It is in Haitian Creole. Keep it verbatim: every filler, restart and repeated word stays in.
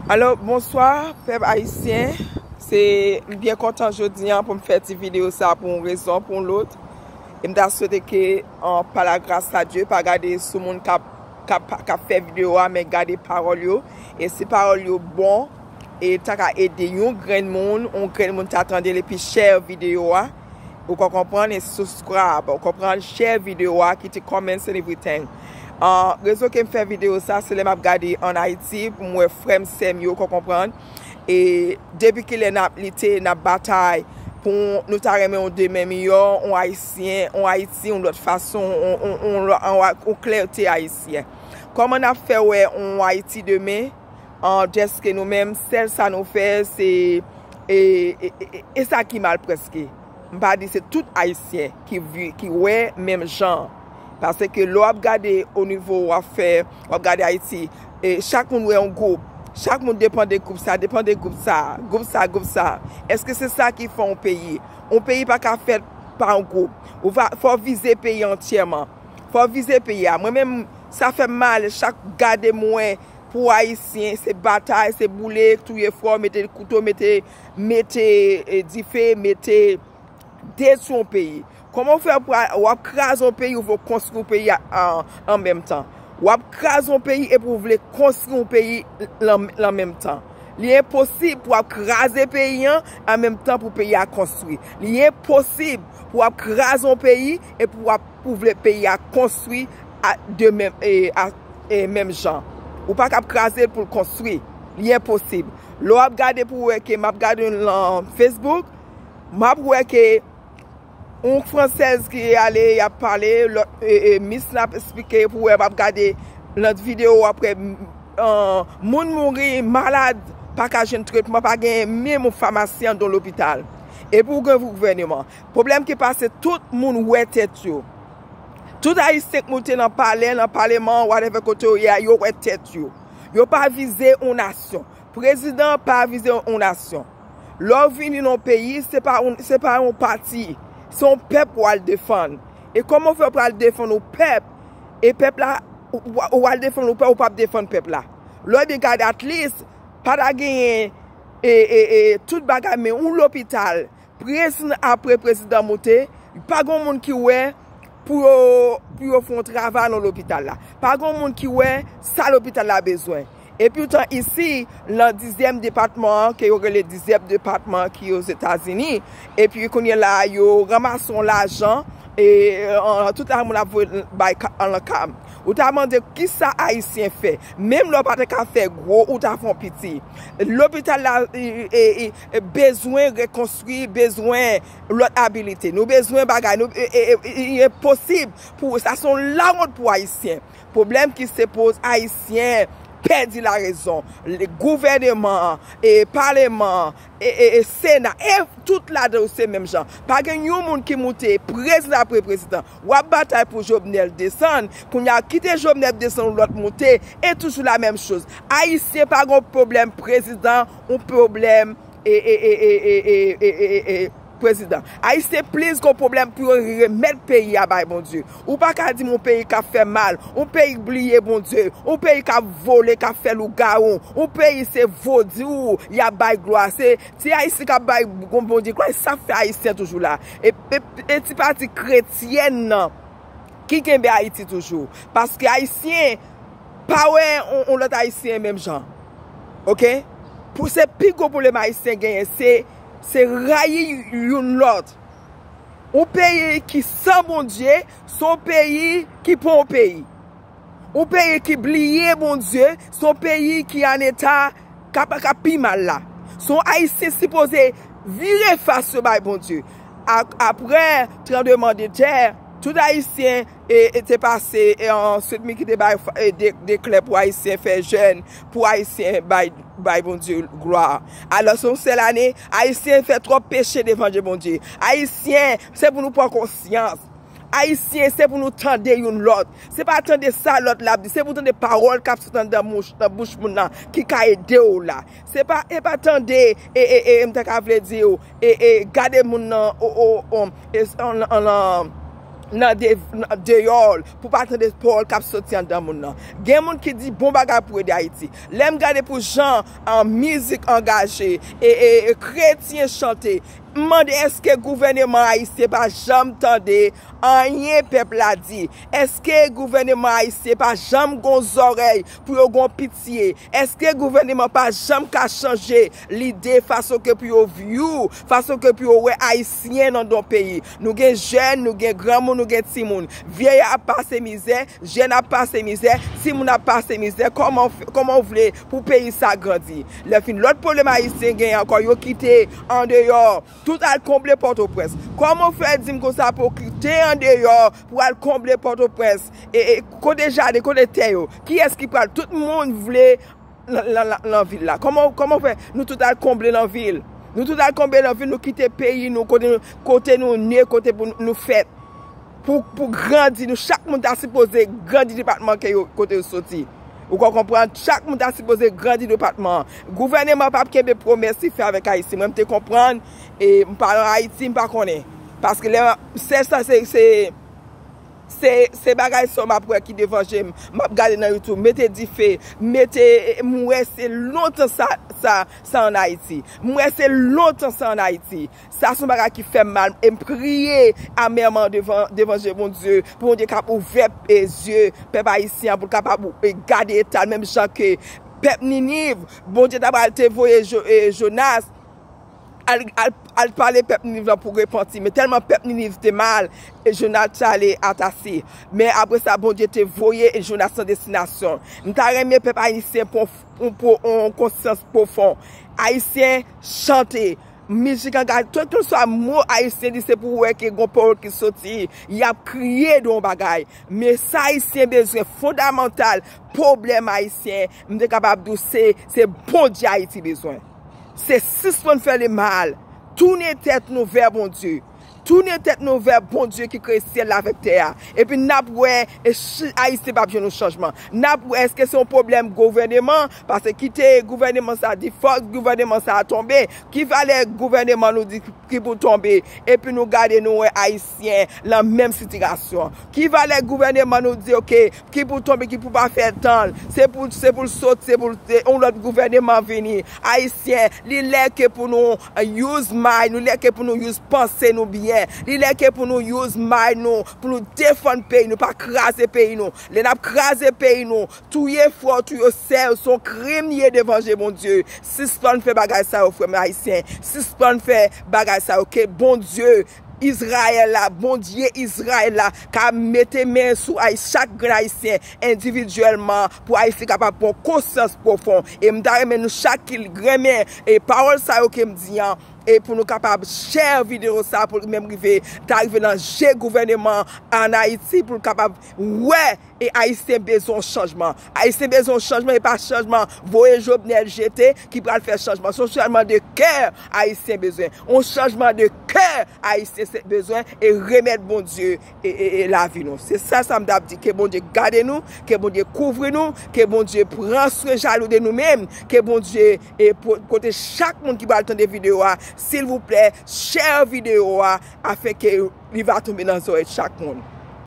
Alò, bonswa, pèp ayisyen. Se, m byen kontan jodi a pou m fè ti videyo sa pou yon rezon, pou yon lòt. E m ta swete ke, an, pa la gras a Dye, pa gade sou moun k ap, k ap, k ap fè videyo a, men gade pawòl yo. E si pawòl yo bon, e ta ka ede yon grenn moun, yon grenn moun ta tande l epi share videyo a. Ou ka konprann e subscribe. Ou konprann, share videyo a, kite comments and everything. Ah, rezon ke m fè videyo sa, se lè m ap gade ann Ayiti, pou m wè frè m, sè m yo, ou ka konprann. E depi kilè n ap lite, n ap batay pou nou ta renmen yon demen miyò, yon Ayisyen, yon Ayiti, yon lòt fason, yon, yon, yon, yon, yon klète ayisyen. Kòman n ap fè wè yon Ayiti demen? An, dèske nou menm, sèl sa nou fè, se, e, e, e, e, e sa ki mal prèske. M pa di se tout Ayisyen ki vi, ki wè menm jan. Paske lè w ap gade o nivo w ap fè, w ap gade Ayiti, e chak moun wè yon gwoup. Chak moun depann de gwoup sa, depann de gwoup sa, gwoup sa, gwoup sa. Èske se sa ki fè yon peyi? Yon peyi pa ka fèt pa yon gwoup. Ou va, fò w vize peyi antyèman. Fò w vize peyi a. Mwen menm, sa fè m mal. Chak gade m wè pou Ayisyen, se batay, se boule, touye fò, mete kouto, mete, mete, e, dife, mete, detwi yon peyi. Kòman w fè pou a-, w ap kraze yon peyi, ou vle konstwi yon peyi a, an, an menm tan? W ap kraze yon peyi epi w vle konstwi yon peyi lan, lan menm tan. Li enposib pou w ap kraze peyi an, an menm tan pou peyi a konstwi. Li enposib pou w ap kraze yon peyi epi w ap, pou w vle peyi a konstwi a, de menm, e, a, e, menm jan. Ou pa kab kraze l pou l konstwi. Li enposib. Lè w ap gade pou w wè ke m ap gade yon lan Facebook, m ap wè ke yon fransèz ki ale, y ap pale, lòt, e, e, mis la ap esplike pou wè, m ap gade lòt videyo, w ap wè, m, an, moun mouri, malad, pa ka jwenn tretman, pa gen menm yon famasi anndan lopital. Epi w gen gouvèneman. Pwoblèm ki pase, tout moun wè tèt yo. Tout Ayisyen k moute nan palè, nan paleman, whatever kote yo ye a, yo wè tèt yo. Yo pa vize yon nasyon. Prezidan pa vize yon nasyon. Lè w vini nan yon peyi, se pa yon, se pa yon pati, se yon pèp w al defann. E kòman w fè w pral defann yon pèp, e pèp la, ou, ou, ou al defann yon pèp, ou p ap defann pèp la? Lè w byen gade, at least, pa ta genyen, e, e, e, tout bagay, men yon lopital, prezidan apre prezidan moute, pa gen moun ki wè pou yo, pou yo fè yon travay nan lopital la. Pa gen moun ki wè sa lopital la bezwen. Epi otan isi, nan dizyèm depatman an, ke yo rele dizyèm depatman ki Ozetazini, epi kounye la, yo ranmase yon lajan, e, an, tout la moun ap voye bay ka-, an lan kam. Ou ta mande kisa Ayisyen fè? Menm lè w pa te ka fè gwo, ou ta fè yon piti. Lopital la, e, e, e, bezwen rekonstwi, bezwen lòt abilite. Nou bezwen bagay, nou, e, e, e, e, e posib pou, sa se yon lawont pou Ayisyen. Pwoblèm ki se poz Ayisyen pèdi larezon. Le gouvèneman, e paleman, e, e, e sena, e tout ladan yo se menm jan. Pa gen yon moun ki moute, prezidan apre prezidan. W ap batay pou Jovenel desann, kounye a kite Jovenel desann, yon lòt moute, e toujou la menm choz. Ayisyen pa gen pwoblèm prezidan, yon pwoblèm e, e, e, prezidan. Ayisyen plis gen pwoblèm pou yo remèt peyi a bay Bondye. Ou pa ka di m yon peyi k ap fè mal, yon peyi k bliye Bondye, yon peyi k ap vole, k ap fè lougawou, yon peyi se vodou y ap bay glwa. Se, se Ayisyen k ap bay Bondye glwa, e sa fè Ayisyen toujou la. E, e, e ti pati kretyèn nan ki kenbe Ayiti toujou. Paske Ayisyen pa wè yon, yon lòt Ayisyen menm jan. Oke? Pou se pi gwo pwoblèm Ayisyen genyen, se, se rayi youn lòt. Yon peyi ki san Bondye, se yon peyi ki pa yon peyi. Yon peyi ki bliye Bondye, se yon peyi ki an eta k ap, k ap pi mal la. Se yon Ayisyen sipoze vire fas yo bay Bondye. A-, apre tranbleman de tè, tout Ayisyen, e, e te pase, e answit, Miki te bay, e, de, dekrè pou Ayisyen fè jèn, pou Ayisyen bay, bay Bondye glwa. Alò, se yon sèl ane, Ayisyen fè twòp peche devan je Bondye. Ayisyen, se pou nou pran konsyans. Ayisyen, se pou nou tande youn lòt. Se pa tande sa lòt la ap di, se pou tande pawòl k ap sot anndan mouch, nan bouch moun nan ki ka ede w la. Se pa, e pa tande, e, e, e, m ta ka vle di w, e, e, gade moun nan, o, o, o, e, an, an, an, nan de, nan deyò l, pou pa tande pawòl k ap soti anndan moun nan. Gen moun ki di bon bagay pou ede Ayiti. Lè m gade pou jan an mizik angaje e, e, e kretyen chante, m mande èske gouvèneman ayisyen pa janm tande anyen pèp la di? Èske gouvèneman ayisyen pa janm gon zòrèy pou yo gon pitye? Èske gouvèneman pa janm ka chanje lide fason ke pou yo view, fason ke pou yo wè ayisyen nan don peyi? Nou gen jèn, nou gen granmoun, nou gen timoun. Vye ap pase mizè, jèn ap pase mizè, timoun ap pase mizè. Kòman, kòman w vle pou peyi sa grandi? Lè fin lòt pwoblèm ayisyen gen ankò, yo kite andeyò. Tout al konble Pòtoprens. Kòman w fè di m konsa pou w kite andeyò, pou al konble Pòtoprens? E, e kote jaden, kote tè yo? Kiyès ki pral? Tout moun vle nan, nan, nan, nan vil la. Kòman, kòman w fè? Nou tout al konble nan vil. Nou tout al konble nan vil, nou kite peyi nou, kote nou, kote nou ne, kote pou nou fèt. Pou, pou grandi, nou chak moun ta sipoze grandi depatman ke yo, kote yo soti. Ou ka konprann? Chak moun ta sipoze grandi depatman an. Gouvèneman p ap kenbe pwomès li fè avèk Ayisyen. Mwen, m te konprann, e m pa nan Ayiti, m pa konnen. Paske lè, sèl sa, se, se, se, se bagay sa m ap wè ki devan je m. M ap gade nan YouTube, mete dife, mete, m wè se lontan sa, sa, sa ann Ayiti. M wè se lontan sa ann Ayiti. Sa se yon bagay ki fè m mal. E m priye amèman devan, devan je Bondye, pou Bondye kab ouvè, e, zye pèp ayisyen an, pou l kapab, e, gade eta l, menm jan ke pèp Niniv, Bondye ta pral te voye Jo-, e, Jonas al, al, al pale pèp Niniv lan pou repanti. Men tèlman pèp Niniv te mal, e Jonas t ale atase. Men apre sa, Bondye te voye Jonas nan destinasyon. M ta renmen pèp ayisyen pran yon, yon, yon konsyans pwofon. Ayisyen, chante. Mizik angaje, kèlkeswa mo ayisyen di, se pou wè ke gon pawòl ki soti, y ap kriye de yon bagay. Men sa ayisyen bezwen fondamantal, pwoblèm ayisyen, m te kapab di w se, se Bondye Ayiti bezwen. Se sispann fè lemal, tounen tèt nou vè Bondye. Tounen tèt nou vè Bondye ki kreye syèl la avèk tè a. Epi n ap wè, e ch-, Ayisyen p ap jwenn yon chanjman. N ap wè èske se yon pwoblèm gouvèneman, paske kite gouvèneman sa di fòk gouvèneman sa tonbe. Ki valè gouvèneman nou di ki pou tonbe? Epi nou gade nou wè Ayisyen lan menm sitiyasyon. Ki valè gouvèneman nou di, oke, ki pou tonbe, ki pou pa fè tan l. Se pou, se pou l sot, se pou l, se yon lòt gouvèneman vini. Ayisyen, li lè ke pou nou, eh, use mind nou, lè ke pou nou use panse nou byen. Li lè ke pou nou use mind nou, pou nou defann peyi nou, pa kraze peyi nou. Lè n ap kraze peyi nou, touye frè w, touye sè w, se yon krim li ye devan je Bondye. Sispann fè bagay sa yo, frè m ayisyen. Sispann fè bagay sa yo. Ke Bondye Izrayèl la, Bondye Izrayèl la, ka mete men sou Ay-, chak grenn ayisyen endividyèlman pou Ayiti kapab pran konsyans pwofon. E m ta renmen nou chak ki renmen e pawòl sa yo ke m di an, e pou nou kapab share videyo sa pou l menm rive, ta rive nan je gouvèneman ann Ayiti pou l kapab wè e Ayisyen bezwen yon chanjman. Ayisyen bezwen yon chanjman, e pa chanjman voye Jovenel jete ki pral fè chanjman. Se yon chanjman de kè Ayisyen bezwen. Yon chanjman de kè Ayisyen se bezwen e remèt Bondye e, e, e lavi nou. Se sa, sa m t ap di. Ke Bondye gade nou, ke Bondye kouvri nou, ke Bondye pran swen jalou de nou menm, ke Bondye e po-, kote chak moun ki pral tande videyo a, silvouplè, share videyo a, afin ke li va tonbe nan zòrèy chak moun.